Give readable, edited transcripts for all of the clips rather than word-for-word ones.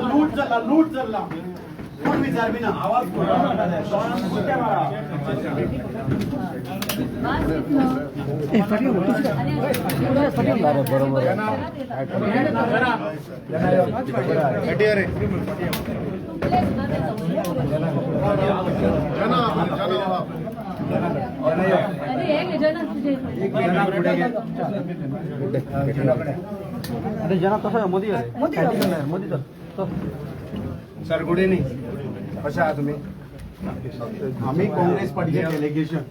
लूट झाला, लूट झाला. कोण विचार बी ना आवाज. बरोबर. अरे जना तसं Modi Modi. Sir, good evening. कशें आहा तुमी? आम्ही काँग्रेस पार्टीचे डेलिगेशन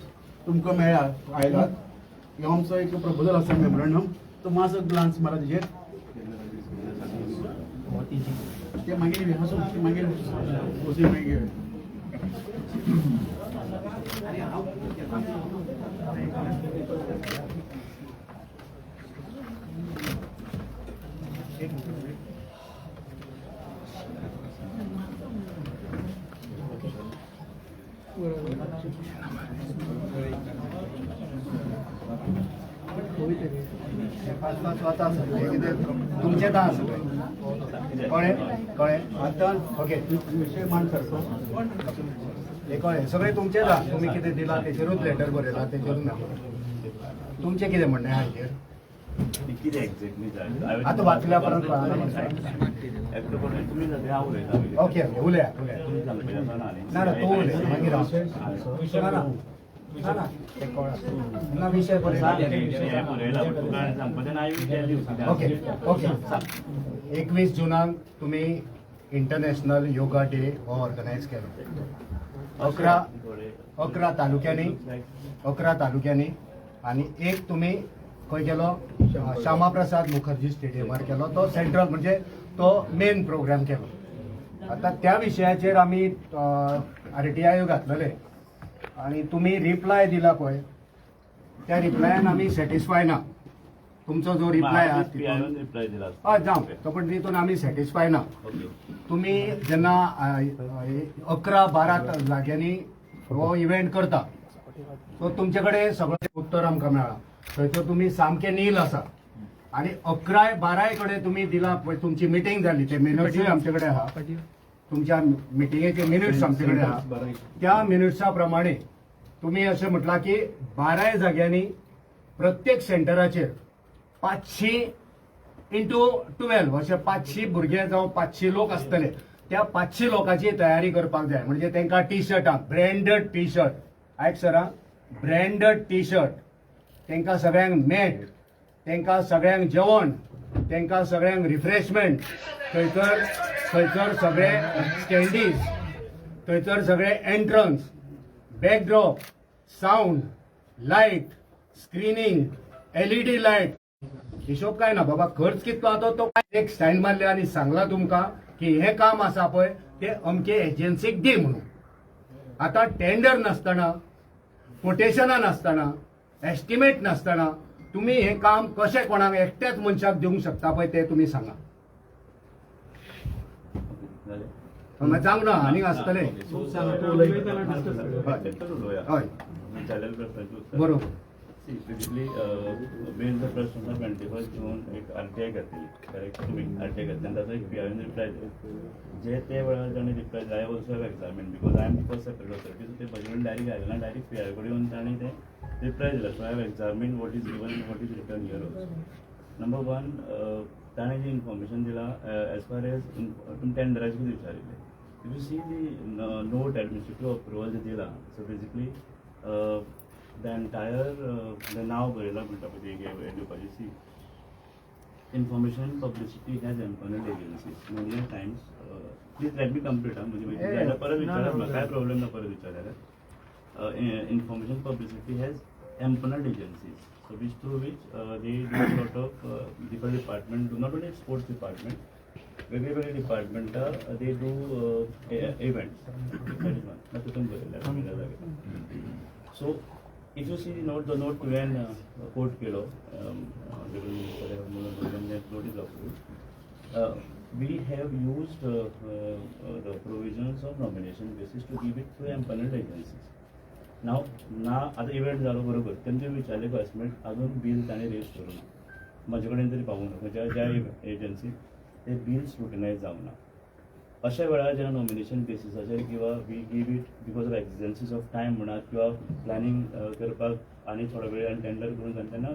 तुमकां मेळ्ळा आयलात. हो आमचो एक प्रपोजल आसा, मेमोरंडम. तो मातसो ग्लान्स मारा तेजेर. ते मागीर आसूं, ते मागीर वचून मागीर. पाच पाच वता सगळें कितें तुमचें आहा सगळें. कळ्ळें कळ्ळें आतां ओके. विशय मान सारको. हे कळ्ळें, सगळें तुमचेंच आहा. तुमी कितें दिलां तेचेरूच लेटर बरयलां, तेचेरूच ना. तुमचें कितें म्हणणें आहा हेजेर? कितें एक्झॅक्टली जाय? आतां वाचल्या परत कळना. एकटो कोण तुमी जाता, हांव उलयतां. ओके ओके, उलयात उलयात. तुमी सांगपाचें आसा ना न्ही? ना ना, तूं उलय, मागीर हांव. ना ना ना ना, ते कळ्ळा ना विशय बरयला. हें बरयलां, पूण तुका सांगपाचें ना. I will tell you. Okay okay. 21 जुनाक तुमी इंटरनॅशनल योगा डे हो ऑर्गनायज केलो 11 तालुक्यांनी, 11 तालुक्यांनी. आनी एक तुमी खंय केलो? श्यामाप्रसाद मुखर्जी स्टेडियमार केलो. तो सेंट्रल म्हणजे तो मेन प्रोग्राम केलो. आतां त्या विशयाचेर आमी आरटीआय घातलेले आनी तुमी रिप्लाय दिला पळय, त्या रिप्लायान आमी सॅटिस्फाय ना. तुमचो जो रिप्लाय आहा तितून रिप्लाय दिला. हय, जावं तो, पण तितून आमी सॅटिस्फाय ना. तुमी जेन्ना 11-12 जाग्यांनी हो इव्हेंट करता, सो तुमचे कडेन सगळें उत्तर आमकां मेळ्ळां. थंयसर तुमी सामके नील आसा आनी अकराय बाराय कडेन तुमी दिला पळय. तुमची मिटींग जाली ते मिनिट्सूय आमचे कडेन आहा. तुमच्या मिटिंगेचे मिनिट्स आमचे कडेन आहा. त्या मिनिट्सा प्रमाणे तुमी अशें म्हटलां की बाराय जाग्यांनी प्रत्येक सेंटराचेर 500 इंटू 12 अशे 500 भुरगे जावं 500 लोक आसतले. त्या 500 लोकांची तयारी करपाक जाय. म्हणजे तांकां टी शर्टां, ब्रँडेड टी शर्ट, आयक सर, ब्रँडेड टी शर्ट, तांकां सगळ्यांक मॅट, तांकां सगळ्यांक जेवण, तांकां सगळ्यांक रिफ्रेशमेंट, थंयसर थंयसर सगळे स्टँडीज, थंयसर सगळे entrance, backdrop, sound, light, screening, LED light. हिशोब काय ना बाबा, खर्च कितलो आतां तो एक सायन मारले आनी सांगला तुमकां की हें काम आसा पळय ते अमके एजन्सीक दी म्हणून. आतां टेंडर नासतना, कोटेशनां नासतना, एस्टिमेट नासतना तुमी हें काम कशें कोणाक एकट्याच मनशाक दिवंक शकता पळय तें तुमी सांगा. जालें. जावंक ना, आनीक आसतलें. हय. जालें प्रश्नाचें उत्तर. बरोबर. See, basically, based the प्रश्न 21 जून एक आरटीआय घातली, करेक्ट? तुमी आरटीआय घातली आनी ताचो एक पीआयन रिप्लाय दिलो. जे ते वेळार ताणें रिप्लाय दिला, I also have examine because I am first separate authority. So ते म्हजे कडेन डायरेक्ट आयले ना, डायरेक्ट पीआय कडेन येवन ताणें ते रिप्लाय दिला. So I have examine what is given, what is written here also. Number one, ताणें जें इन्फॉर्मेशन दिलां, एज फार एज तुमी टेंडराचें कितें विचारिल्लें, if you see the note, administrative approval जें दिलां, so basically the entire the नांव बरयलां म्हणटा पळय ते दिवपाचें. See, Information Publicity has empanelled agencies many times. Please let me complete. हा, म्हणजे जाल्यार परत विचारात म्हाका, काय प्रॉब्लेम ना परत विचारल्यार. Information Publicity has empanelled agencies. So which through which they do lot of different department do, not only sports department, वेगळे डिपार्टमेंटां they do events. That is one. तितून बरयलें आसा जाग्यार. So if you see the note, the note तुवें कोट केलो, honourable minister notice of, we have used the provisions of nomination basis to give it through empanelled agencies. Now, ना आतां event जालो बरोबर, तेंचे विचारले एस्टिमेट, अजून बील ताणें रेज करूं ना, म्हजे कडेन तरी पावूंक ना. खंयच्या ज्या एजन्सी ते बील स्क्रुटिनायज जावंक ना. अशा वेळार जेन्ना नॉमिनेशन बेसिसाचेर किंवा we give it because of exigencies of time म्हणा किंवा प्लॅनिंग करपाक आनी थोडो वेळ आनी टेंडर करून जाता, तेन्ना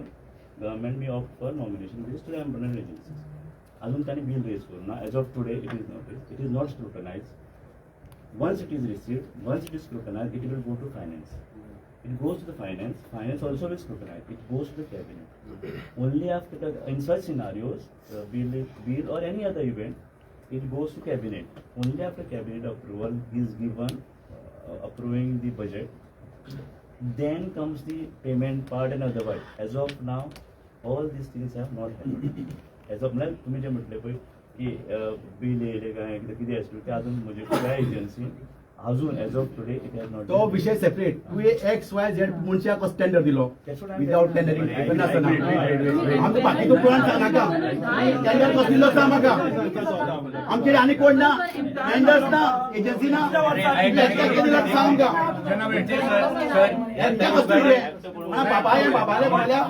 government may opt for nomination basis to empanelled agencies. अजून तांणी बील रेज करूं ना. As of today it is not, it is not scrutinized. Once it is received, once it is scrutinized, it will go to finance. It goes to the finance, finance also will scrutinize. It goes to the cabinet. Only after the, in such scenarios, bill or any other event, it goes to cabinet. Only after cabinet approval is given, approving the budget, then comes the payment part and otherwise. As of now, all these things have not happened. As of now, तुम्ही जे म्हटले पळय की bill येयले काय कितें कितें आसलें, ते अजून म्हजे त्या एजन्सी अजून as of today it has not. तो विषय सेपरेट. तुवें एक्स वाय झेड मनशाक कसो टेंडर दिलो विदाउट टेंडरिंग नासतना? आमकां बाकीचो पुराण सांगनाका. टेंडर कसो दिलो सांग म्हाका. आमचे आनी कोण ना, टेंडर्स ना, एजन्सी ना, एकट्याक दिला सांग आमकां. एकट्याक कसो दिले बाबा बाबाले म्हणल्या.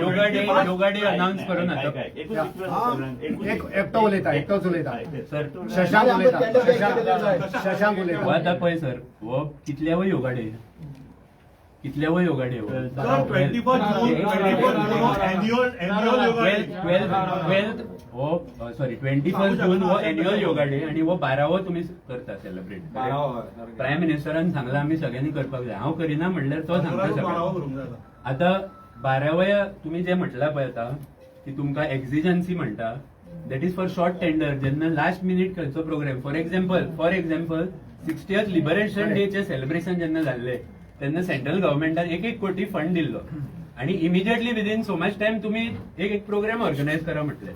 Yoga day, yoga day announce करून आता. एकटो उलयता, एकटोच उलयता. सर. शशांक उलयता, शशांक, शशांक हो. उलयता. आता पळय सर, हो कितल्यावो योगा डे, कितल्यावो योगा डे हो? Sir, 24 June, 24 June annual yoga day. 12th हो, सॉरी, 21 जून हो एन्युअल योगा डे आणि हो 12वो तुमी करता सेलिब्रेट. प्रायम मिनिस्टरान सांगला आमी सगळ्यांनी करपाक जाय. हांव करिना म्हणल्यार तो सांगता सगळ्यांक. आता 12व्या तुमी जे म्हटला पळय आतां की तुमकां एक्झिजन्सी म्हणटा, that is for short tender. जेन्ना लास्ट मिनीट खंयचो program, for example 60th Liberation डेचे सेलिब्रेशन जेन्ना जाल्ले तेन्ना सेंट्रल गव्हर्मेंटान एक एक कोटी फंड दिल्लो आणि immediately within so much time तुम्ही एक एक प्रोग्राम ऑर्गनायज करा म्हटले.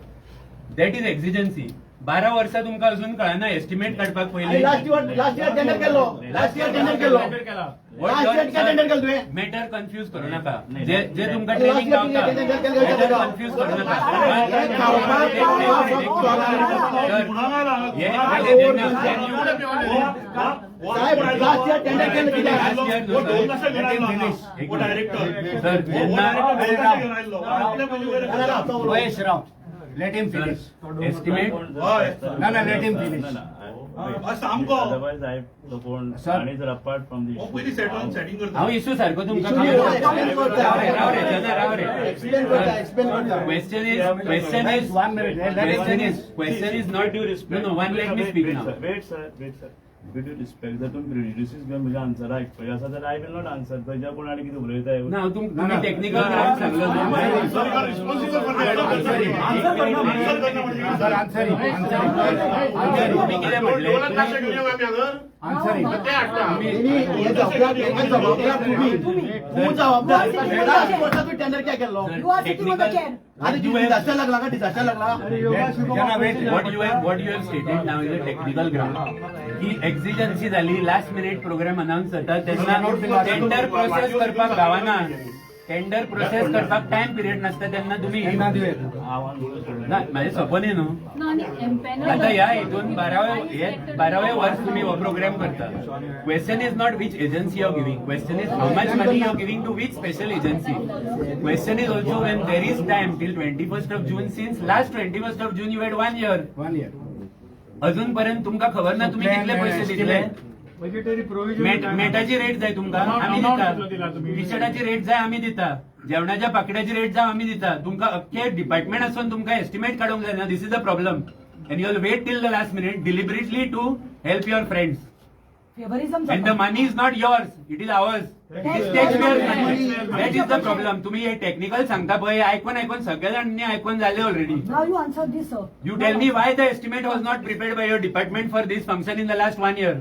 That is exigency. 12 वर्सां तुमकां अजून कळना एस्टिमेट काडपाक पयलीं? लास्ट इयर टेंडर केलो, लास्ट इयर टेंडर केलो, लास्ट इयर टेंडर केलो तुवें. मॅटर कन्फ्युज करू नका. जे जे तुमकां ट्रेनिंग गावता, मॅटर कन्फ्युज करू नका. सर, साहेब, लास्ट इयर टेंडर केलं कित्याक? सर, जेन्ना महेश राव, let him finish. Estimate ना, ना, let him finish. सामको. अदरवायज I कोण Sir. आणि जर अपार्ट फ्रॉम the पयलीं सेटिंग करता. हांव इशू सारको तुमकां Issue राव रे, राव रे, जना, राव रे. एक्सप्लेन करता, एक्सप्लेन करता. Question is One minute, let him question is finish. Question is not due respect. No, one, let me speak now. Wait sir, wait sir. With due respect, जर तुम्ही प्रिज्युडिसीस घेवन म्हज्या आन्सरा आयकपाचें आसा जाल्यार I will not answer. थंयच्या कोण आनी कितें उलयता. ना, तुमी टेक्निकल ग्राउंड सांगलो न्हू. Sir, answering, answering. तुम्ही कितें म्हणलें? आन्सरिंग. हे जबाबदार, हे जबाबदार तुम्ही, तूं जबाबदार. लास्ट वर्सा तूं टेंडर कित्याक केल्लो? You are sitting on the chair. आनी डिझास्टर लागला का? डिझास्टर लागला. जना, wait. What you have stated now is a technical ground की एक्झिजन्सी झाली, लास्ट मिनिट प्रोग्राम अनाउन्स जाता तेन्ना टेंडर प्रोसेस करपाक गावाना, टेंडर प्रोसेस करपाक टायम पिरियड नासता तेन्ना तुम्ही ना दिवे. ना, म्हाजें सपन न्हू. ना, आनी empanel आता ह्या हितून 12वे हे 12वे वर्स तुम्ही हो प्रोग्राम करता. Question is not which agency you giving, question is how much money you giving to which special agency. Question is also when there is time till 21st of June. Since last 21st of June you had one year. One year. अजून पर्यंत तुमकां खबर ना तुम्ही कितले पैसे दितले. मेटाची rate जाय तुमकां, आमी दिता. टी शर्टाची रेट जाय, आमी दिता. जेवणाच्या पाकिटाची रेट जाय, आमी दिता. तुमकां अख्खे डिपार्टमेंट आसून तुमकां एस्टिमेट काडूंक जायना. This is a problem and you will wait till the last minute deliberately to help your friends. Favorism. And the money is not yours, it is ours. It is taxpayer money. That is the problem. तुम्ही हे technical सांगता पळय, आयकून आयकून सगळे जाणांनी आयकून जाले already. Now you answer this, sir. You tell me why the estimate was not prepared by your department for this function in the last one year.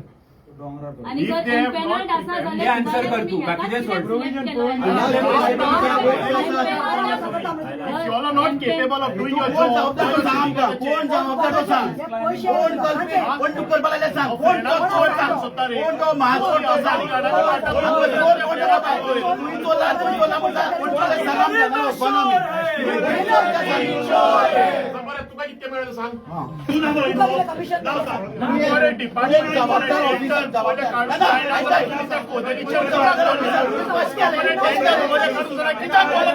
आणि जर empaneled आसा हे जाल्यार answer कर तू, बाकीचे सोड. If you all are not capable of doing your कोण job, जबाबदार तो सांग आमकां, कोण जबाबदार तो सांग, कोण कल्पीत, कोण तुका करपाक लागले सांग, कोण तो चोर सांग, कोण तो महाचोर तो सांग, कोण चोर कोण तो बापाय? तुमी चोरला, तुमी चोरला म्हणटा, कोण चोरला सांग आमकां, नाल्यार वचपाना आमी. बरें, तुका कितके मेळ्ळें सांग. तूं तूं ना कमिशन बरें, डिपार्टमेंट जबाबदार ऑफिसर, जबाबदार. ना, ना, आयक, आयक. जबाबदार ऑफिसर. कशें केलें? कशें केलें? कित्याक बोलला?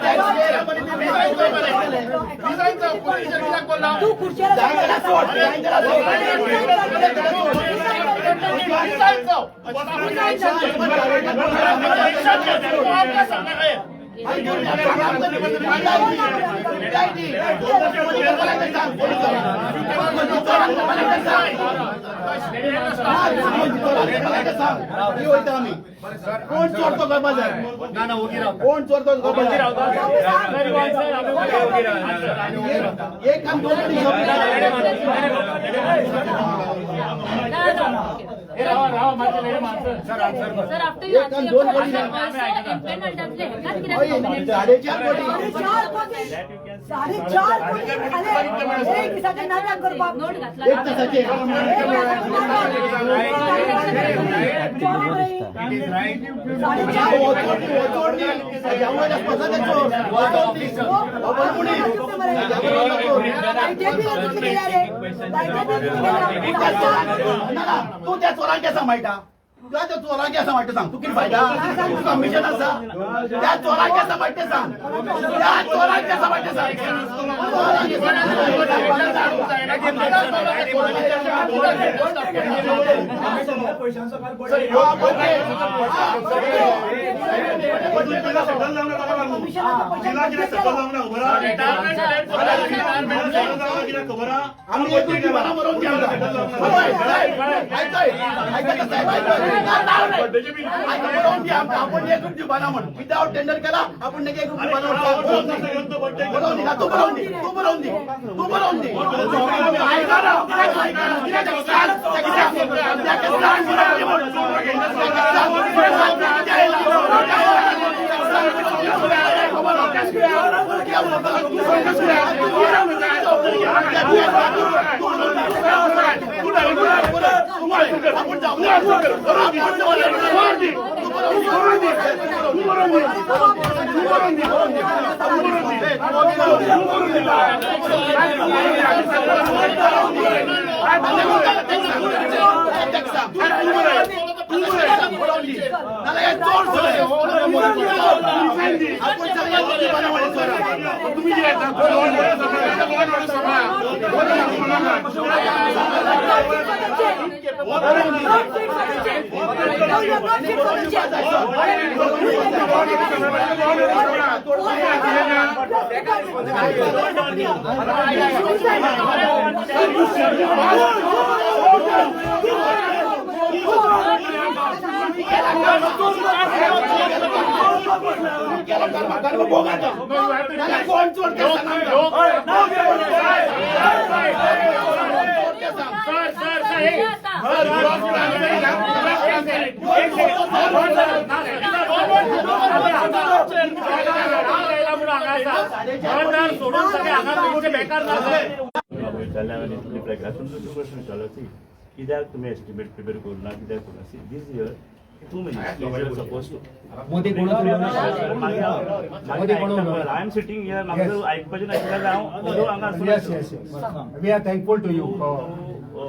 रिजाइन जाव, पोलिसांक कित्याक बोलला? तू खुर्चेर जायना सोड, जायना सोड. रिजाइन जाव. रिजाइन जाव. आमकां सांगना काय? कोण चोरतो करपा जाय, ना ना, ओगी रावता. कोण चोरतो करपा जाय. एक काम दोन कोटी. सर, आन्सर कर. सर, आफ्टर you एक काम दोन कोटी. ऑल्सो एम्पॅनल्डांतले हेकाच कित्याक नॉमिनेट? 4.5 कोटी. 4.5 कोटी, 4.5 कोटी खाले एक दिसाचे नाटक करपाक. नोट घातला. एक तासाचे. It is right. 4.5 कोटी. लायटे बिल कितले गेल्या रे? लायटे बिल कितले गेल्या? 4.5 कोटी. तूं त्या चोरांक सांबाळटा, तुला त्या चोरांक सांबाळटा सांग, तूं कितें फायदा तुका कमिशन आसा? त्या चोरांक सांबाळटा सांग, त्या चोरांक सांबाळटा सांग. सेटल जावना ताका लागून. तिला कित्याक सेटल जावना खबर आहा? सेटल जावना कित्याक खबर आहा? आमी एक दिवाना बरोवन दी आमकां. आयकय, आयकय साहेब, आयकय. आयकय, बरोवन दी आमकां, आपूण एक दिवाना म्हण विदाउट टेंडर केला. आपूण एक दिवाना बरोवन दी, बरोवन दी. तूं बरोवन दी, तूं बरोवन दी, तूं बरोवन दी. आयका ना, आयका ना. कित्याक सांग, ताका सांग, बरोवन दी म्हण. ताका सांग, तुम्ही Not fit for the chair. No, you are not fit for the chair. कोण चोर ते सांग आमकां. सर सर सर, सोडून सगळे हांगा तुमचे बेकार विचारलें हांवें रिप्लाय केला. तुमचो क्वेश्चन विचारलो सी, कित्याक तुमी एस्टिमेट प्रिपेर करूं ना, कित्याक करूं ना. See, this year two ministries suppose to Modi कोणूच उलोवना. मोदी कोण उलोवना. I am sitting here, म्हाका जर आयकपाचें नाशिल्लें जाल्यार हांव उलोवं हांगा आसूं. Yes. We are thankful to you for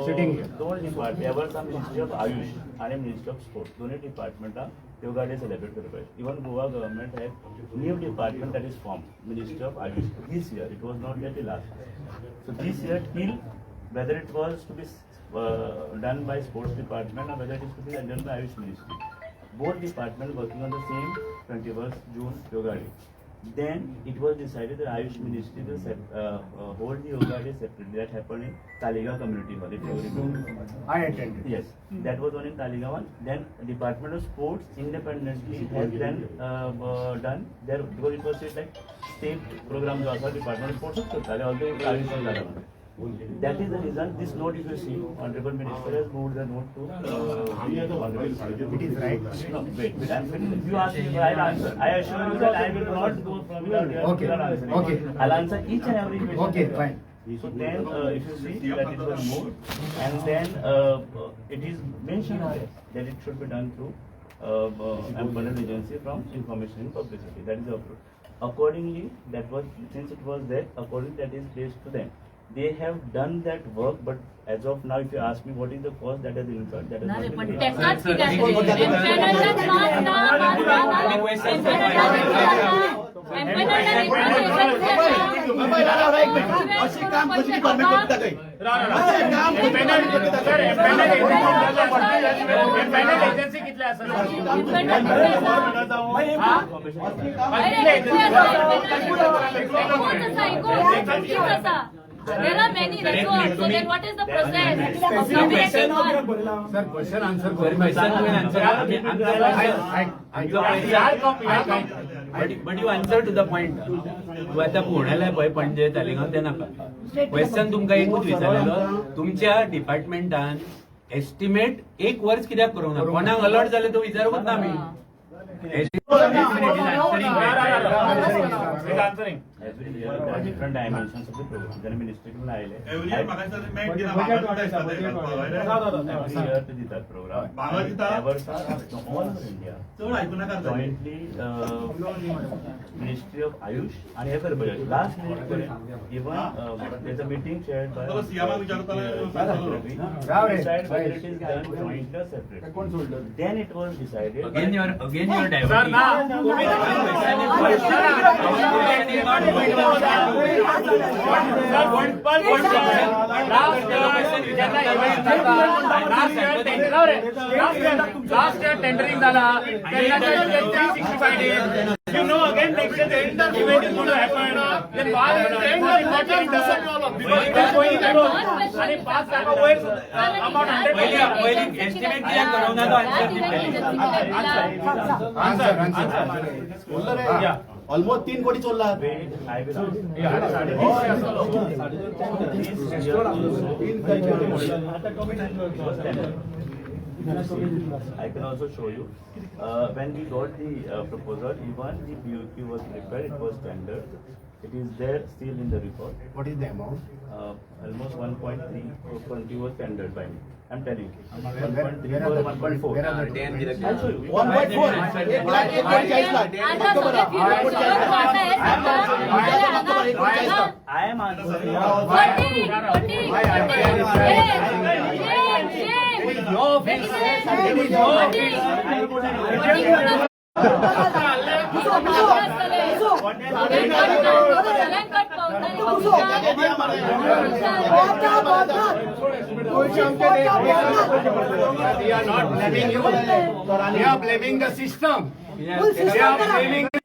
sitting here. दोन डिपार्टमेंट, ह्या वर्सा मिनिस्ट्री ऑफ आयुष आनी मिनिस्ट्री ऑफ स्पोर्ट्स दोनूय डिपार्टमेंटां योगा डे सेलिब्रेट करपाक. Even Goa government have new department that is form Ministry of Ayush this year. It was not yet the last. So this year till whether it was to be done by sports department or whether it is to be done by Ayush ministry, both department working on the same 21st June Yoga Day. Then it was decided that Ayush Ministry will hold the Yoga Day separately. That happened in Taleigao Community Hall, if you remember. I attended. Yes, that was one in Taleigao one. Then Department of Sports independently has then done their, because it was said like state program जो आसा Department of Sports करताले, although Ayush जाला म्हणून. That is the reason this note, if you see, Honorable Minister has moved the note to Honorable. It is right. No, wait, wait, I'm finished. You ask me, I'll answer. I assure you that I will not go from without your Okay. without answering. Okay. I'll answer each and every question. Okay, fine. So then, if you see that it was moved, and then it is mentioned there that it should be done through empaneled agency from information and publicity. That is approved. Accordingly, that was since it was there, accordingly that is placed to them. They have done that work, but as of now, if you ask me what is the cost that has incurred, that has ना not रे, been पण paid. तेकाच कित्याक एम्पॅनल्डाक मात ना मात ना एम्पॅनल्डाक बाबा, राव, राव, एक मिनिट. अशें काम खंयची डिपार्टमेंट करता खंय? अशें काम खंयची डिपार्टमेंट करता खंय? एजन्सी कितले आसा There are many, that's all. So then what is the process of nominating one? Sir, question answer sir, करू. क्वेश्चन तुवें आन्सर ऐक, but you answer to the point. तूं आतां पळोवणाले पळय पणजे तालिगांव ते नाका. क्वेश्चन तुमकां एकूच विचारलेलो, तुमच्या डिपार्टमेंटान एस्टिमेट एक वर्स कित्याक करूंक ना? कोणाक अलर्ट जालें तो विचारूंक ना आमी. Answering. Every year there are different dimensions of the program. Then ministry कडून आयले. एव्हरी इयर म्हाका दिसता मॅट दिला भांगर दिता दिसता ते घालपाक, हय रे? Every year ते दितात प्रोग्राम. भांगर दिता? त्या वर्सा ऑल ओव्हर इंडिया चड आयकू नाका जाय. जॉईंटली मिनिस्ट्री ऑफ आयुष आणि हे करपाचें लास्ट मिनिट पर्यंत even there's a meeting chaired by तो CM क विचारता जाल्यार राव रे. Decide whether it is done jointly or separately. Then it was decided. Again you're sir ना लास्ट इयर टेंडरिंग झाला तेन्ना 365 days. You know again next year the event is going to happen. Then आणि 5 लाखा वयर amount 100. पयली estimate कित्याक करूंक ना तो आन्सर दितले. Answer, answer. चोरलं रे. ऑलमोस्ट 3 कोटी चोरला. Wait, I will answer. This year also, it was tendered. I can also show you. When we got the proposal, even the BOQ was prepared, it was tendered. It is there still in the record. What is the amount? Almost 1.3 or 20 was tendered by me. I'm telling you. 1.3 Where are or the 1.4. Where are the documents? I'll show you. 1.4, 1 lakh, 1 कोटी 40 lakh. आता सगळे फिरून सगळं वाटा आहे सगळं. I am answering. Voting, voting, voting. Shame, shame, shame. Voting. Voting सगळ्यांकड We are not blaming you. We are blaming the system. We are blaming. We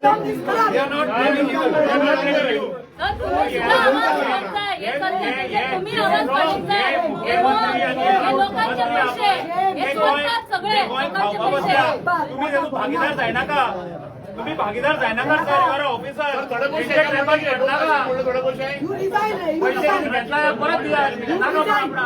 are not blaming you. We are not blaming you. Sir, तुम्ही सुद्धा आवाज काढताय. हे सत्य म्हणजे तुम्ही आवाज काढूंक हे हे लोकांचे पैसे हे चोरतात सगळे लोकांचे पैसे. तुम्ही तातूंत भागीदार जायनाका, तुम्ही भागीदार जायनाका सर. बरं ऑफिसर, नाका पैसे घेतला परत दिला नाका आपणा.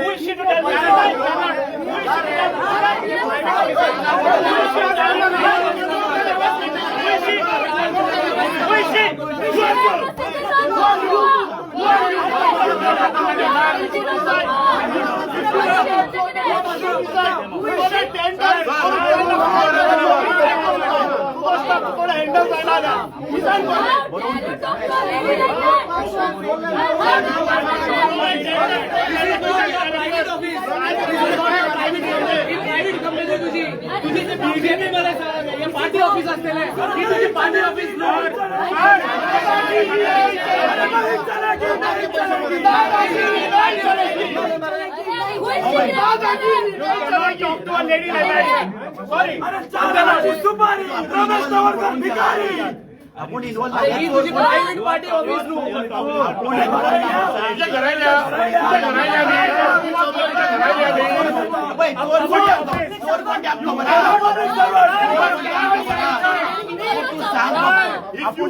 Bullshit. Who is she? Who is she? Who are you? Who are you? Private company तुझी तुझी बीजेपी मध्ये पार्टी ऑफिस असलेलं ही तुझी party office Talk to a lady like that. Sorry. आपूण इन्वॉल्व ही तुझी प्रायव्हेट पार्टी ऑफिस न्हू. तुझ्या घरा येयल्या, तुझ्या घरा येयल्या आमी, तुझ्या घरा येयल्या आमी. चोर कोण ते? चोर कोण ते आमकां खबर आसा. तूं सांग म्हाका. आपूण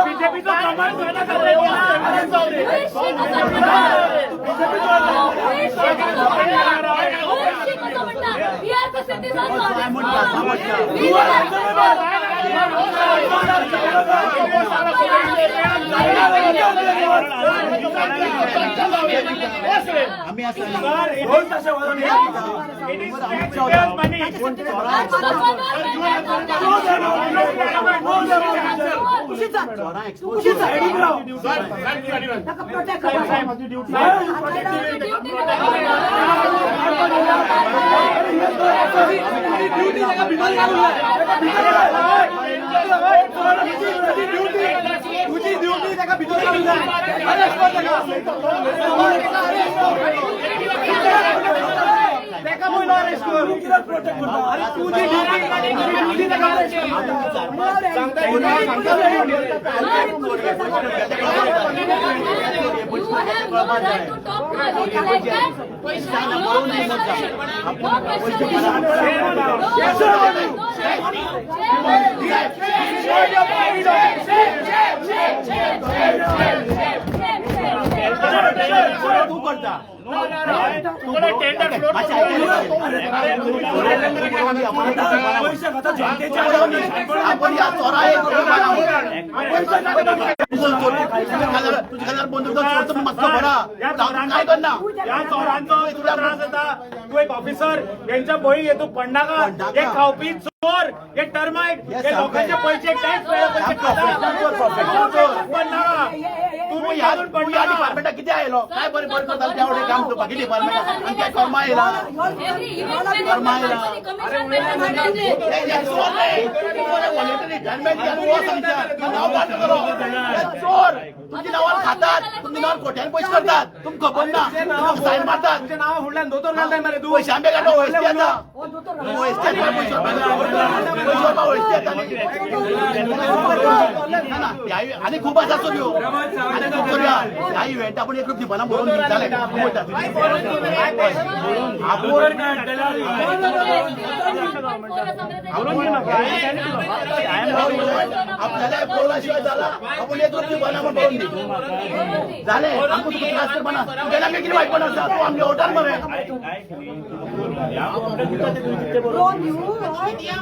बीजेपीचो कमाल जायना जालें. We are the citizens of this आमी आसा. It is taxpayers' money. चोरां एक्सपोज. ड्युटी ताका भितर घालूंक जाय. तुझी ड्युटी ताका भितर घालूंक जाय. अरेस्ट कर ताका. ताका पयलो अरेस्ट कर. अरे तुझी ड्युटी, तुझी ड्युटी ताका अरेस्ट कर. You have no right to talk to a lady like that. No question. No question. No question. No right. तूं करता. Tender float. आपण या चोरा एक तुझ्या खाल्यार बंदूक चोरतो मस्त बरा काय करना. या चोरांचो तुला त्रास जाता. तू एक ऑफिसर यांच्या बळी येतो पडनाका. हे खावपी चोर, हे टर्माइट, हे लोकांचे पैसे, टॅक्स पैसे खाता. पडनाका. तू ह्या ह्या डिपार्टमेंटाक कितें आयलो काय बरें बरें करता तेवढें काम तूं बाकी डिपार्टमेंटाक आनी काय कर्मा येयला. Every event management commission commission. चोर रे, रिटायरमेंट नांव बंद करो. चोर तुमच्या नांवार खातात, तुमच्या नांवार कोट्यान पयशे करतात, तुमकां खबर ना. तुमकां सायन मारतात. तुझ्या नावा फुडल्यान दोतोर घालताय मरे तू. पयशे आमचे काडलो वयस्ती येता, वयस्ती येता, पयशे पयशे व्हरपा वयस्ती येता. ना आनी खूब आसा चोरयो, आनी खूब चोरयो. ह्या इव्हेंट आपण एक दिवपाना बरोवन जालें. आपूण आपल्याला पळोवला जाला. आपूण एक दिवपाना म्हण बरोवन दी जालें. आमकां तुका त्रास करपाना. तुगेल्या आमगे कितें वायटपण आसा? तूं आमगे वोटर मरे.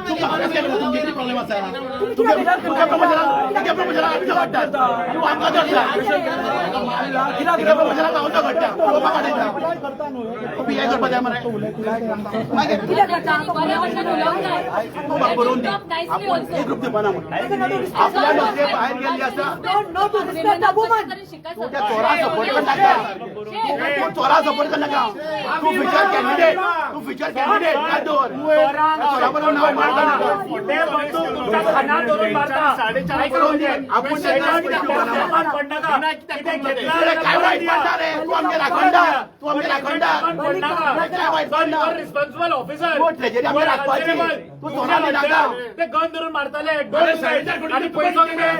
तूं काँग्रेस केन्ना तुमगे कितें प्रॉब्लेम आसा? तुगे प्रमोशनाक, तुगे प्रमोशनाक आमी झगडटात, तूं आमकां धरता. तुगे प्रमोशनाक हांव झगडटा, पळोवपाक काडयता. तूं पी I करपा जाय मरे. मागीर तूं म्हाका बरोवन दी. आपूण एक ग्रुप दिवपाना म्हण आपल्या नोकरे भायर गेल्ली आसा. तूं त्या चोरा सपोर्ट करनाका. तूं चोरा सपोर्ट करनाका. तूं फ्युचर कॅन्डिडेट, तूं फ्युचर कॅन्डिडेट काय दवर चोरा बरोबर नांव मारता नाका. ते बंदूक तुमच्या खानार धरून मारता. आपूण पडनाका. काय वायट पडटा रे? तूं आमगे राखणदार, तूं आमगे राखणदार. काय वायट पडना? Responsible officer. तूं ट्रेजरी आमगे राखपाची. तूं चोरा नाका. ते गन धरून मारताले आनी पयसो कितें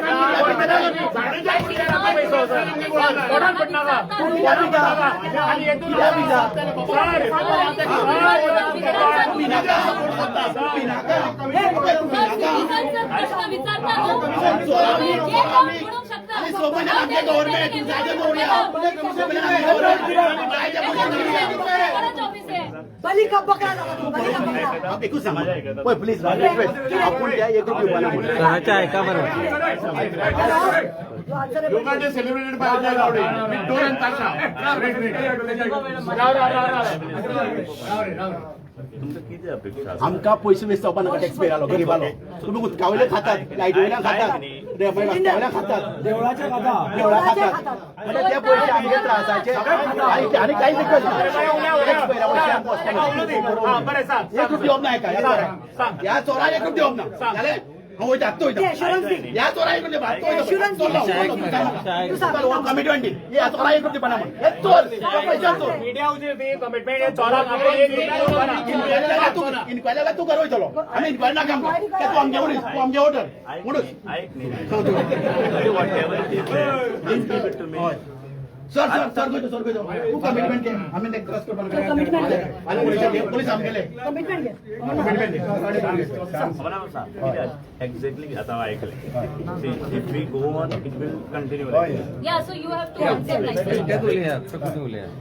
कोणाक पडनाका आनी हेतून पिनाका सपोर्ट करता, पिनाका, पिनाका. प्रश्न विचारता. आनी सोबत आमगे गव्हर्मेंट जायते दवरुया. सोबत आमगे गव्हर्मेंट जायते पयशे दवरुया. ऑफिस आहे. बली का बकरा झाला तू, बली का बकरा. एकूच सांग पळय प्लीज, आपूण त्या एक रुपये दिवपाना म्हणून. तू answer yoga day celebrated by Ajay Gawde with dhol and tasha. तुमकां कितें अपेक्षा आसा? आमकां पयशे वेस्ट जावपा नाका. टॅक्स पेयरालो गरीबालो, तुमी उदका वयले खातात, लायटी वयल्यान खातात, रस्त्या वयल्यान खातात, देवळाचे खाता, देवळा खातात. म्हणजे ते पयशे आमगे त्रासाचे आनी आनी कांयच रिक्वेस्ट ना. टॅक्स पेयरा पयशे आमकां वचपाक. बरें, सांग. एक रुपया दिवप ना हेका, ह्या चोराक, ह्या चोराक एक रुपया दिवप ना. जालें, हांव वयता, आत्तां वयता. एश्युरन्स दी. ह्या चोराक एक रुपया दिवप, आत्तां Assurance दी. वयता. कमिटमेंट दी, ह्या चोराक एक रुपया दिवपा ना म्हण. हे चोर, हे पयशे चोर. मिडिया उजीर दी कमिटमेंट, हे चोराक आपण एक रुपया दिवपा ना. इन्क्वायरी जाल्यार तूं, इन्क्वायरी जाल्यार तूं घर वयतलो. आमी इन्क्वायरी नाका आमकां. ते तूं आमगे मनीस, तूं आमगे वोटर म्हणूच. ऐक न्ही, whatever it is, please give it to me. Sir, sir, sir, खंयचो, सर खंयचो? तूं कमिटमेंट घे, आमी ते क्रॉस करपाक. Commitment घे. आनी पुलिस, पुलीस आमगेले. कमिटमेंट घे. कमिटमेंट घे. मला सांग एक्झॅक्टली, आता हांव आयकलें. See, if we go on, it will continue. Yeah, so you have to answer nicely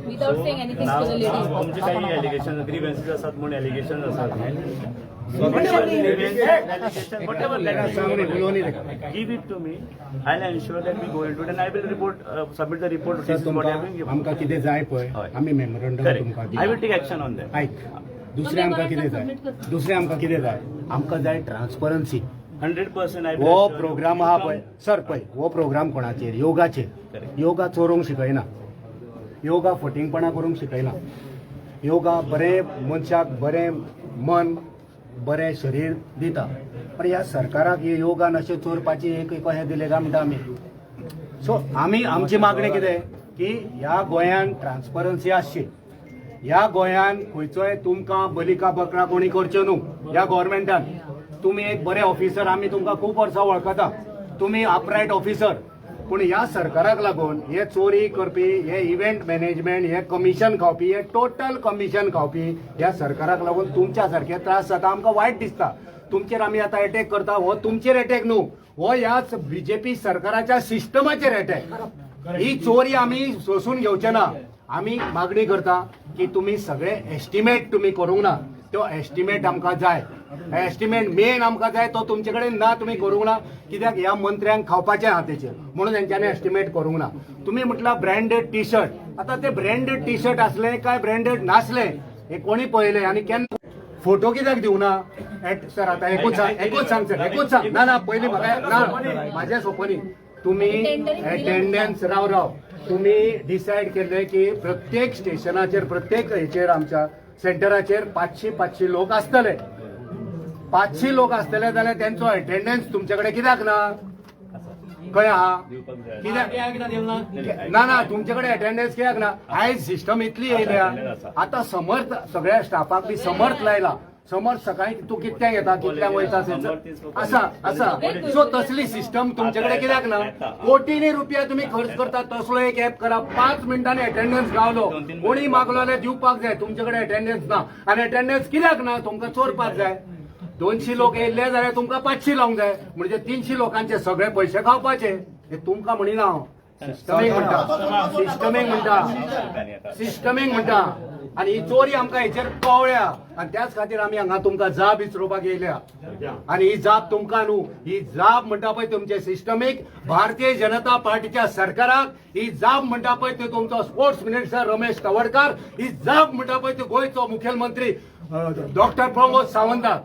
without saying anything to the lady. तुमचे काही एलिगेशन, ग्रीव्हन्सीस आसात म्हणून एलिगेशन आसात. Whatever, give it to me. I'll ensure that we go into it and I will report, submit the report. This is what I have been given. आमकां कितें जाय पळय, हय. आमी मेमोरंडम तुमकां Correct. I will take action on that. आयक, दुसरें आमकां कितें जाय, दुसरें आमकां कितें जाय, आमकां जाय ट्रान्सपरन्सी. 100% I will हो ensure programme you आहा come. पळय सर, पळय, हो प्रोग्राम कोणाचेर? योगाचेर. Correct. Yoga चोरूंक शिकयना, योगा फटींगपणां करूंक शिकयना. योगा बरें मनशाक बरें मन, बरें शरीर दिता. पण ह्या सरकाराक हे योगान अशें चोरपाची एक कशें दिलें काय म्हणटा आमी. सो आमी आमची मागणी कितें की ह्या गोंयान ट्रान्सपरन्सी आसची. ह्या गोंयान खंयचोय तुमकां बलिका बकरा कोणी करच्यो न्हू ह्या गव्हर्मेंटान. तुमी एक बरे ऑफिसर, आमी तुमकां खूब वर्सां वळखता, तुमी अपरायट ऑफिसर. पूण ह्या सरकाराक लागून हे चोरी करपी, हे इव्हेंट मॅनेजमेंट, हे कमिशन खावपी, हे टोटल कमिशन खावपी ह्या सरकाराक लागून तुमच्या सारखे त्रास जाता. आमकां वायट दिसता. तुमचेर आमी आतां एटॅक करता, हो तुमचेर एटॅक न्हू, हो ह्याच बीजेपी सरकाराच्या सिस्टमाचेर एटॅक. ही चोरी आमी सोसून घेवचे ना. आमी मागणी करता की तुमी सगळे एस्टिमेट तुमी करूंक ना, तो एस्टिमेट आमकां जाय. एस्टिमेट मेन आमकां जाय, तो तुमचे कडेन ना, तुमी करूंक ना. कित्याक ह्या मंत्र्यांक खावपाचें आहा तेचेर, म्हणून तेंच्यांनी एस्टिमेट करूंक ना. तुमी म्हटलां ब्रँडेड टी शर्ट, आतां ते ब्रँडेड टी शर्ट आसले काय ब्रँडेड नासले हे कोणी पळयलें आनी केन्ना? फोटो कित्याक दिवना सर? आतां एकूच सांग, एकूच सांग सर, एकूच सांग. ना ना, पयलीं म्हाका ना, म्हाजें सोंपनी. तुमी अटेंडन्स, राव राव, तुमी डिसायड केल्ले की प्रत्येक स्टेशनाचेर, प्रत्येक हेचेर, आमच्या सेंटराचेर 500 500 लोक आसतले. 500 लोक आसतले जाल्यार तेंचो अटेंडन्स तुमचे कडेन कित्याक ना? खंय आहा? कित्याक ना? ना, तुमचे कडेन अटेंडन्स कित्याक ना? आयज सिस्टम इतली येयल्या आतां, समर्थ सगळ्या स्टाफाक बी समर्थ लायला. समर्थ सकाळी तूं कितक्यांक येता, कितल्यांक वयता, आसा आसा. सो तसली सिस्टम तुमचे कडेन कित्याक ना? कोटींनी रुपया तुमी खर्च करता, तसलो एक एप करा, 5 मिनटांनी अटेंडन्स गावलो. कोणी मागलो जाल्यार दिवपाक जाय. तुमचे कडेन अटेंडन्स ना. आनी अटेंडन्स कित्याक ना? तुमकां चोरपाक जाय. 200 लोक येयल्ले जाल्यार तुमकां 500 लावंक जाय, म्हणजे 300 लोकांचे सगळे पयशे खावपाचे. हे तुमकां म्हणिना हांव, सिस्टमीक म्हणटा, सिस्टमीक म्हणटा, सिस्टमीक म्हणटा. आनी ही चोरी आमकां हेचेर कवळ्या आनी त्याच खातीर आमी हांगा तुमकां जाब विचारपाक येयल्या. आनी ही जाब तुमकां न्हू, ही जाब म्हणटा पळय तुमचे सिस्टमीक, भारतीय जनता पार्टीच्या सरकाराक. ही जाब म्हणटा पळय ते तुमचो स्पोर्ट्स मिनिस्टर रमेश तवडकार. ही जाब म्हणटा पळय ते गोंयचो मुखेलमंत्री डॉक्टर प्रमोद सावंताक.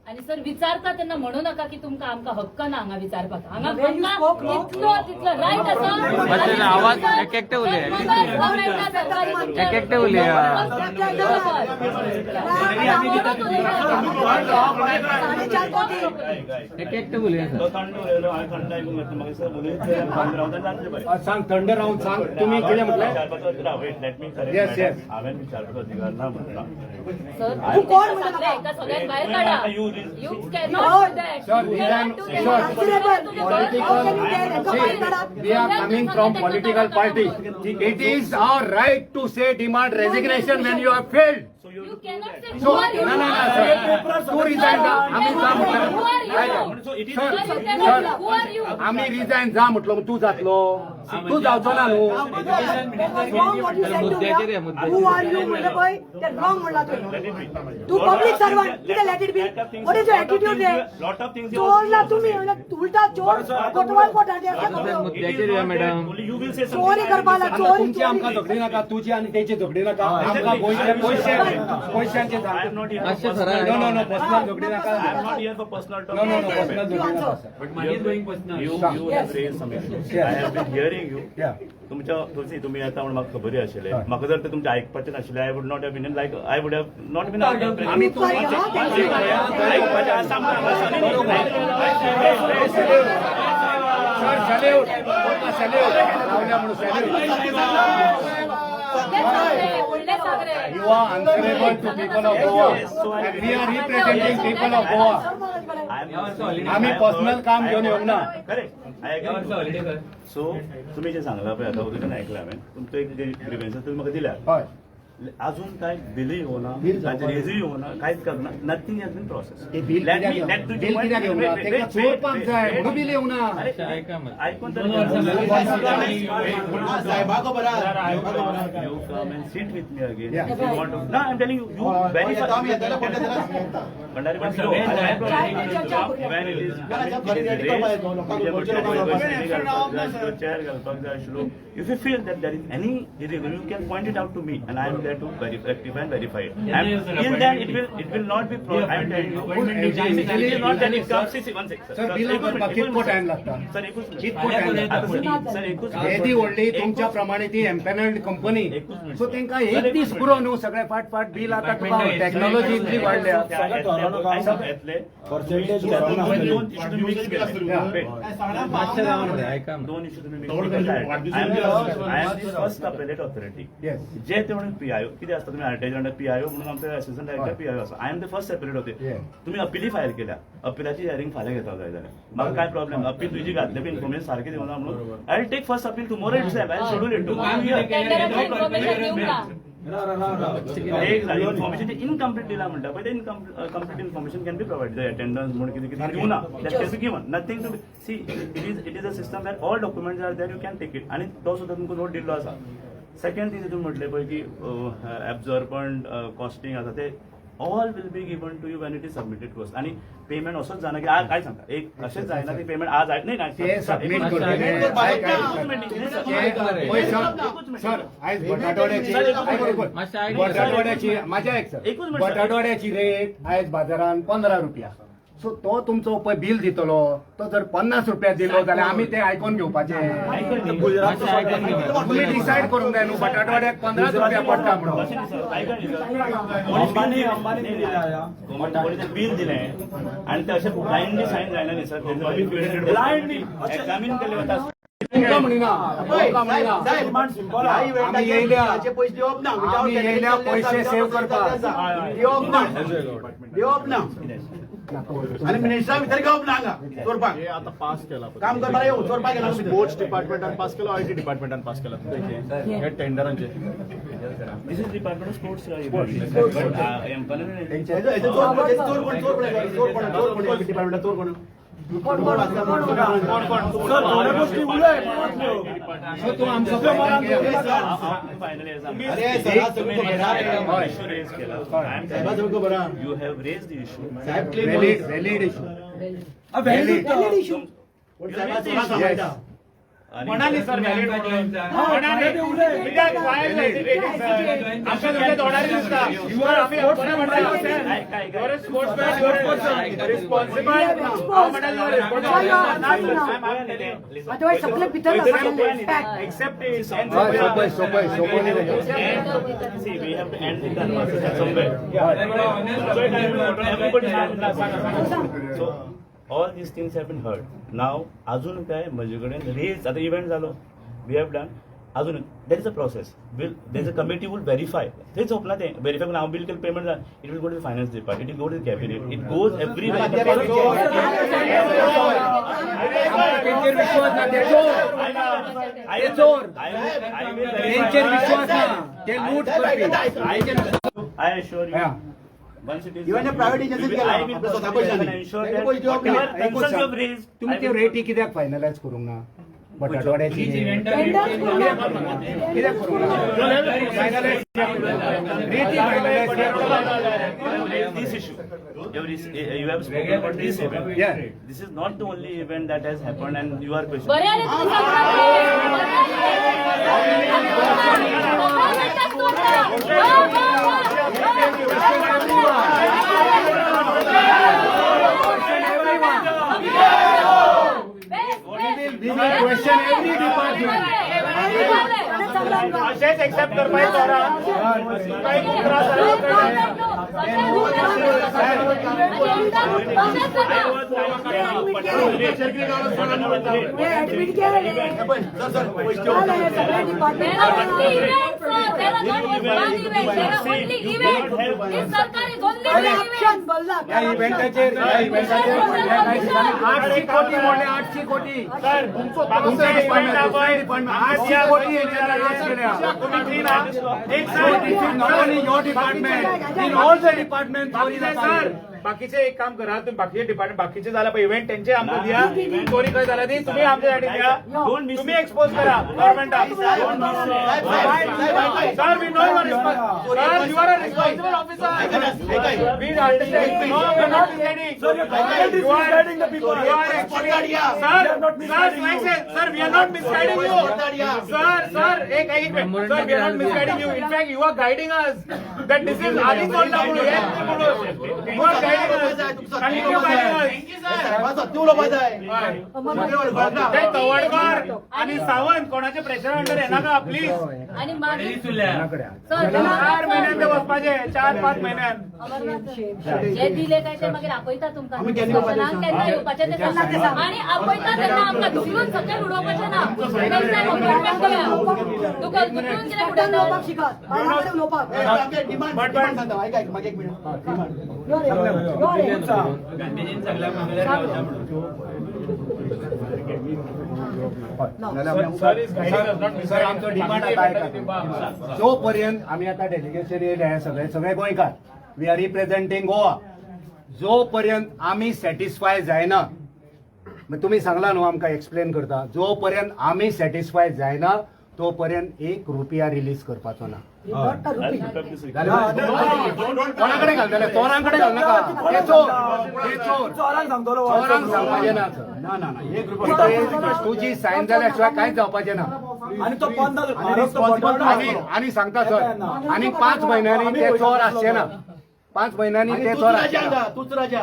आणि सर, विचारता तेन्ना म्हणू नका की तुमकां आमकां हक्क ना हांगा विचारपाक. हांगा आमकां इतलो तितलो रायट आसा. आवाज एक एकटे उलय. एक एकटे उलय. 4.5 कोटी. एक एकटे उलय. तो थंड उलयलो, हांवें थंड आयकूंक घेतलें. म्हाका दिसता उलयत जाल्यार थंड रावता जातलें बरें. सांग, थंड रावन सांग, तुम्ही कितें म्हटलें? विचारपाचो राव, वेट, let me. Yes. हांवें विचारपाचो अधिकार ना म्हणटा. सर, तू कोण म्हणटा? सांगलें, एका सगळ्यात बाहेर काढा. You cannot do that. Sir, we can, sir, political, see, we are coming from political party. It is our right to say, demand resignation when you have failed. So you cannot say So, who are you. ना, ना, ना, sir. तू resign जा, आमी जा म्हटलं. Who are you? So it is Sir, Sir, you sir, cannot. Who are you? आमी resign जा म्हटलो मग तू जातलो, तू जावचो ना न्हू. Wrong what you said to me. Who are you म्हणलं पळय, ते wrong म्हणला तुवें. तू पब्लिक सर्वंट, कितें let it be. What is your attitude रे? Lot of things. चोरला तुम्ही, उलटा चोर कोटवाल कोटाचे असा खबरो. You will say चोरी करपाला चोरी. तुमची आमकां झगडी नाका, तुजी आनी तेची झगडी नाका. आमकां गोंयचे पयशे, पयशांचे. I am not here for no no no, personal झगडी नाका. I am not here for personal no no no, personal झगडी नाका. But money is going personal. You have raised some issues. I have been hearing you. Yeah. तुमच्या तुमची तुम्ही येता म्हणून म्हाका खबरूय आशिल्लें. हय. म्हाका जर ते तुमचें आयकपाचें नाशिल्लें, I would not have been like, I would have not been. आमी आयकपाचें आसा म्हणून हांगा सर, सॅल्यूट, सॅल्यूट रावल्या म्हणून सॅल्यूट. व्हडले सागरे. You are answerable to people of Goa and we are representing people of Goa. आमी पर्सनल काम घेवन येवंक ना. करेक्ट, I या वर्सा हॉलिडे कर. सो तुमी जें सांगलां पळय आतां उदकान आयकलां हांवें, तुमचो एक ग्रिवेन्स तुमी म्हाका दिल्या. हय. अजून काय बिलूय येवना, बील ताचें रेजूय येवना, कांयच करना, नथींग हॅज बीन प्रोसेस. ते बील कित्याक येवना? बील कित्याक येवना? तेका चोरपाक जाय म्हणून बील येवना. आयकून तरी साहेबा खबर आहा. You come and sit with me again. Yeah. If you want to. No, I'm telling you, you verify. आमी येतले पडले जाल्यार Bhandari, पण but सगळे no, जाय. चर्चा करूया. When it is, ना, ना, घरी ready करपाक येतो, लोकांक गोंयच्या लोकांक. चेअर घालपाक जाय आशिल्लो. If you feel that there is any irregular, you can point it out to me and I am there to verify, rectify and verify it. And till then it will not be I am telling you. It is not that it comes, see, see, one sec, sir. Sir, बिलां एकूच करपाक minute, कितको एकूच time लागता? Sir, एकूच minute. कितको time लागता? आता सर, एकूच येदी व्हडली तुमच्या प्रमाणे ती एम्पॅनल्ड कंपनी, सो तांकां एक दीस पुरो न्हू सगळे फाट फाट बिल. आतां तुका टॅक्नॉलॉजी इतली वाडल्या. येतले दोन इशू तुम्ही मिक्स केले. Wait. दोन इशू तुम्ही mix केले. I am the first appellate authority. Yes. जे ते म्हणून पीआयओ कितें आसता, तुम्ही आरटीआय म्हणटा, पीआयओ म्हणून आमचे असिस्टंट डायरेक्टर पीआयओ आसा. I am the first appellate होते. Yeah. तुम्ही अपिली फायल केल्या, अपिलाची हियरिंग फाल्यां घेता जाय जाल्यार म्हाका काय प्रॉब्लेम. अपील तुजी घातले बी इन्फॉर्मेशन सारकें दिवना म्हणून I will take first appeal tomorrow itself. I schedule it. टेंडराची information दिवंक ना. एक इन्फॉर्मेशन इनकम्प्लीट दिला म्हणटा पळय, ते incomplete information can be provide. Attendance म्हणून कितें कितें दिवना, that can be given. Nothing to see, it is a system that all documents are there, you can take it. आनी तो सुद्दां तुमकां नोट दिल्लो आसा. सेकंड थिंग, तुमी म्हटलें पळय की एब्जॉर्बंट कॉस्टिंग आसा, ते all will be given to you when it is submitted to us. आणि पेमेंट असोच जायना की आज, काय सांगता, एक अशेंच जायना की पेमेंट आज नाही. ते सबमीट करतले. पळय सर, सर, आयज बटाटवड्याची, आयक, आयक, बटाटवड्याची, माझ्या एक सर, एकूच मिनिट, सर. बटाटवड्याची रेट आयज बाजारान 15 रुपया. सो तो तुमचो पळय बील दितलो, तो जर 50 रुपया दिलो जाल्यार आमी ते आयकोन घेवपाचे? तुमी डिसायड करूंक जाय न्हू बटाटवड्याक 15 रुपया पडटा म्हणून. अंबानी अंबानी बील दिलें आणि ते अशें ब्लायंडली सायन जायना न्ही सर, ब्लायंडली एक्झामीन केले वता. तुमकां म्हणिना, तुमकां म्हणिना. साहेब, आमी येयल्या. हाचे पयशे दिवप ना. आमी येयल्या पयशे सेव्ह करपाक. दिवप ना, दिवप ना. आणि मिनिस्टरा भितर घेवप ना हांगा चोरपाक. हे आता पास केला. काम करपाक येऊ, चोरपाक येना. स्पोर्ट्स डिपार्टमेंटान पास केला, IT डिपार्टमेंटान पास केला हे टेंडरांचे. This is department of sports. हेजो हेजो चोर कोण? चोर कोण? चोर कोण? चोर कोण? चोर कोण? डिपार्टमेंटात चोर कोण? कोण कोण आसता? कोण कोण? सर, थोड्या गोष्टी उलय. सो तूं आमचो फायनली अरे सर, सगळं खबर आहा. इशू रेज केला. साहेबा, सगळं खबर आहा. You have raise the issue. Saheb clean. Valid, valid issue. Valid issue. कोण साहेबा स्वतः सांभाळटा. म्हणाली सर व्हॅलिड म्हणून म्हणाली. कित्याक why hesitating, sir? आमच्या तुमच्या तोंडार दिसता. You are sportsman, you are responsible. हांव म्हणटा you are responsible. Otherwise सगळे भितर पॅक. एक्सेप्ट. हय, सोपय सोपय सोपय न्ही तेजें. See, we have to end the conversation somewhere. Everybody. So, all these things have been heard. Now, अजून काय म्हजे कडेन रेज आतां इव्हेंट जालो, we have done. अजून there is a process will there is a committee will verify. थंय सोंपना तें. Verify करून हांव बील केलें, पेमेंट जालें, it will go to finance department, it will go to cabinet, it goes every तेंचेर विश्वास ना, ते चोर, ते चोर. तेंचेर विश्वास ना, ते लूट करपी. I assure you. Yeah. Once it is Even a private agency I केला, will आपल्या स्वतः personally पैशांनी. ensure तांचे that पैसे दिवप ना. whatever एकूच concerns you सांग. have raised, तुम्ही I त्यो will- रेटी कित्याक फायनलायज करूंक ना बटाटवाड्याची टेंडर्स करूंक ना. कित्याक करूंक ना फायनलायज रेटी finalise You have raised this issue. You have spoken about this event. Yeah. This is not the only event that has happened and you are questioning. बरे आले तुम्ही सांगता ते. बरे आले. सगळं म्हणतात तू आता. वा, वा, वा. Best, best. We will question every department. कोणें सांगलां आमकां? अशेच एक्सेप्ट करपाक चोरां काही खूप त्रास जालो. हे ऍडमिट केलेले. पळय, सर सर पैसे जालें, सगळे department. करप्शन भरला. ह्या इव्हेंटाचेर ह्या इव्हेंटाचेर फुडल्या कांय दिसांनी 800 कोटी मोडले, 800 कोटी. सर, तुमच्या डिपार्टमेंट, दुसऱ्या डिपार्टमेंट, 800 कोटी हेंच्यानी raise केल्या. तुम्ही क्लीन आहात एक sir. This is not only your department, in all the department. बाकीचे सर, बाकीचे एक काम करा तुम्ही. बाकीचे डिपार्टमेंट, बाकीचे झाला इव्हेंट त्यांचे आमकां दिया. चोरी खंय जाला ती तुम्ही आमच्यासाठी दिया. तुम्ही एक्सपोज करा गव्हर्नमेंटाक. साहेब, साहेब, साहेब, Sir, we know your response. Sir, you are a responsible officer. ऐका, ऐका. We understand. No, we are not misguiding. Sir, you are misguiding the people. You are actually, sir, sir, like say, sir, we are not misguiding you. Sir, sir, एक एक minute. Sir, we are not misguiding you. In fact, you are guiding us. That this is आधी चोरला म्हणून, हे म्हणून. You are guiding us. Continue guiding us. साहेबां सत्य उलोवपा जाय. ते तवडकर आणि सावंत कोणाच्या प्रेशर अंडर येनाका प्लीज. आणि मागीर 4 महिन्यान ते वचपाचे, 4-5 महिन्यान. जे दिले काय ते मागीर आपयता तुमकां आमी केन्ना डिस्कशनाक, केन्ना येवपाचें तें सांगा. आणि आपयता तेन्ना आमकां धुकलून सकयल उडोवपाचें ना. नेक्स्ट टायम अपॉइंटमेंट करूया. धुकलून कित्याक उडोवपाक उडयतात? शिकात, बायलां कडेन उलोवपाक. डिमांड डिमांड सांगता, ऐका, ऐका, मागे एक मिनिट. डिमांड. यो रे, यो रे. गांधीजीन सगळ्या मंगळार गावता म्हणून. सर, आमचो डिमांड आता आयका. जो पर्यंत आमी आता डेलिगेशन येयले हे सगळे सगळे गोंयकार, we are representing Goa. जो पर्यंत आमी सॅटिस्फाय जायना, मागीर तुमी सांगला न्हू आमकां एक्सप्लेन करता, जो पर्यंत आमी सॅटिस्फाय जायना तो पर्यंत एक रुपया रिलीज करपाचो ना. Not a rupee. कोणा कडेन घालतले? चोरां कडेन घालनाका. ते चोर, ते चोर. चोरांक सांगपाचें ना सर. ना ना ना, एक रुपया. तुजी सायन जाल्या शिवाय कांयच जावपाचें ना. आणि तो पंद आणि आणि सांगता सर, आणि 5 म्हयन्यांनी ते चोर आसचे ना. 5 म्हयन्यांनी आणि ते तूच चोर राजा आसचे ना. आता, तूच राजा.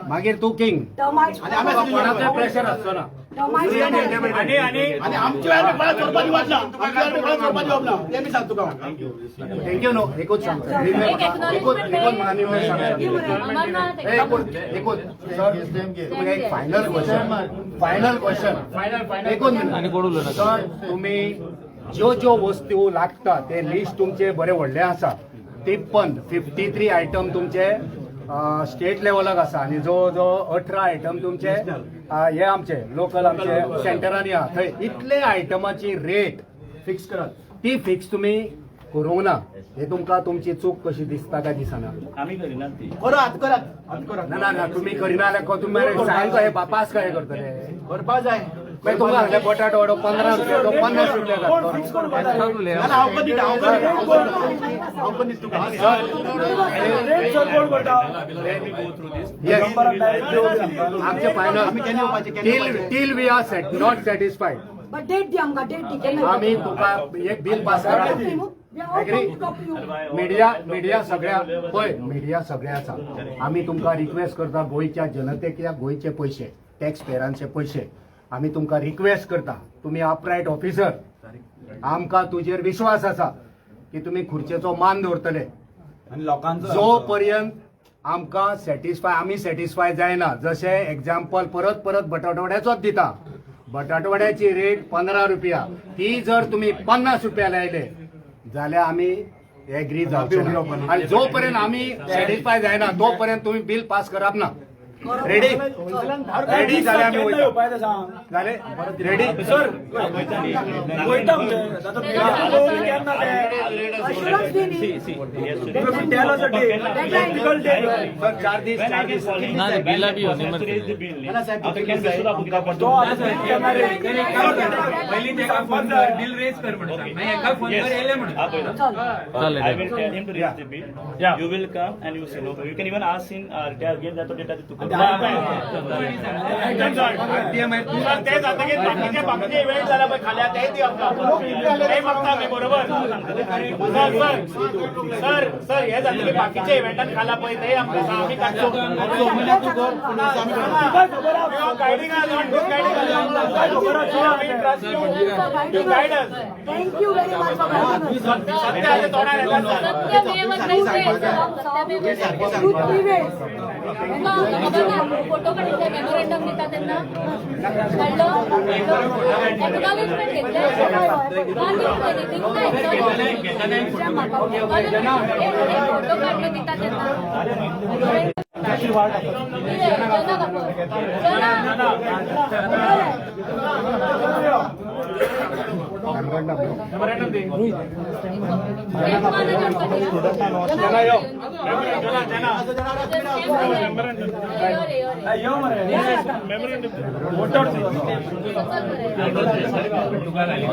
मागीर तूं किंग. टर्माइट्स. आणि आमी कोणाचो प्रेशर आसचो ना. टर्माइट्स. आणि आणि आणि आमच्या वेळार कोणाक चोरपा दिवप ना, आमच्या वेळार कोणाक चोरपा दिवप ना, ते मी सांगतो तुका. Thank you न्हू. एकूच सांगता, एक एकूच acknowledgement एकूच म्हाका निवेदन सांगता. अमरनाथ. एकूच एकूच सर, तुमकां एक फायनल क्वेश्चन, फायनल क्वेश्चन, एकूच मिनिट सर. तुम्ही ज्यो ज्यो वस्तू लागता ते लिस्ट तुमचे बरे व्हडले आसा. 53, 53 आयटम तुमचे स्टेट लेवलाक आसा आनी जो जो 18 आयटम तुमचे हे आमचे लोकल आमचे सेंटरांनी आहा. थंय इतले आयटमाची रेट फिक्स करात. ती फिक्स तुमी करूंक ना, हे तुमकां तुमची चूक कशी दिसता काय दिसना? आमी करिनात ती. करात, करात, आत करात. ना ना ना, तुम्ही करिना जाल्यार तुमी मरे सायन कशें पास कशें करतले? करपा जाय. मागीर तुमकां सांगलें बटाट वडो 15 रुपया, तो 50 रुपया कोण फिक्स घातलो. कोण करता? ना, हांव पण दिता, हांव पण दिता, हांव पण दिता तुका. रेट सर कोण करता? Let me go through this. Yes. आमचे फायनल. आमी केन्ना येवपाचें, केन्ना टील येवपाचें? Till we are set not satisfied. But date दी आमकां, डेट दी केन्ना. आमी तुका एक बील पास करा. Agree? Media, media सगळ्या पळय, मिडिया सगळ्या आसा. आमी तुमकां रिक्वेस्ट करता, गोंयच्या जनतेक, या गोंयचे पयशे, टॅक्स पेयरांचे पयशे, आमी तुमकां रिक्वेस्ट करता. तुमी अपरायट ऑफिसर, आमकां तुजेर विश्वास आसा की तुमी खुर्चेचो मान दवरतले. आणि लोकांचो. जो पर्यंत आमकां सॅटिस्फाय, आमी सॅटिस्फाय जायना, जशें एग्जाम्पल परत परत बटाटवड्याचोच दिता, बटाटवड्याची रेट 15 रुपया, ती जर तुमी 50 रुपया लायले जाल्यार आमी एग्री जावचे ना. आनी जो पर्यंत आमी सॅटिस्फाय जायना तो पर्यंत तुमी बील पास करप ना. रेडी रेडी जाले आमी वयता. जाले रेडी सर वयता म्हणजे आतां केन्ना ते अश्युरन्स दी न्ही. Tell us a date, practical date. Sir 4 दीस 4 दीस. तो आतां केन्ना रे? पयलीं तेका फोन कर, बील रेज कर म्हणून सांग, मागीर हेका फोन कर येयले म्हणून. I will tell him to raise the bill. Yeah. You will come and you say no. You can even ask in RTI again that data तुका. सर ते जातकीर बाकीचे बाकीचे इव्हेंट जाला पळय खाल्या तेय दी आमकां, तेय मागता आमी बरोबर. सर सर सर सर हे जातकीर बाकीचे इव्हेंटान खाला पळय तेय आमकां सांग, आमी काडचो. Guiding guiding guide us. Thank you very much for guiding us. सत्य तोंडार येता सर. सत्यमेव जयते, सत्यमेव जयते. Truth prevails. Photo काढले, मेमोरेंडम दिता तेन्ना काडलो, एक्नॉलेजमेंट घेतलें, दिवंक ना, फोटो काडलो दिता तेन्ना. जना यो मरे. तुका घाली.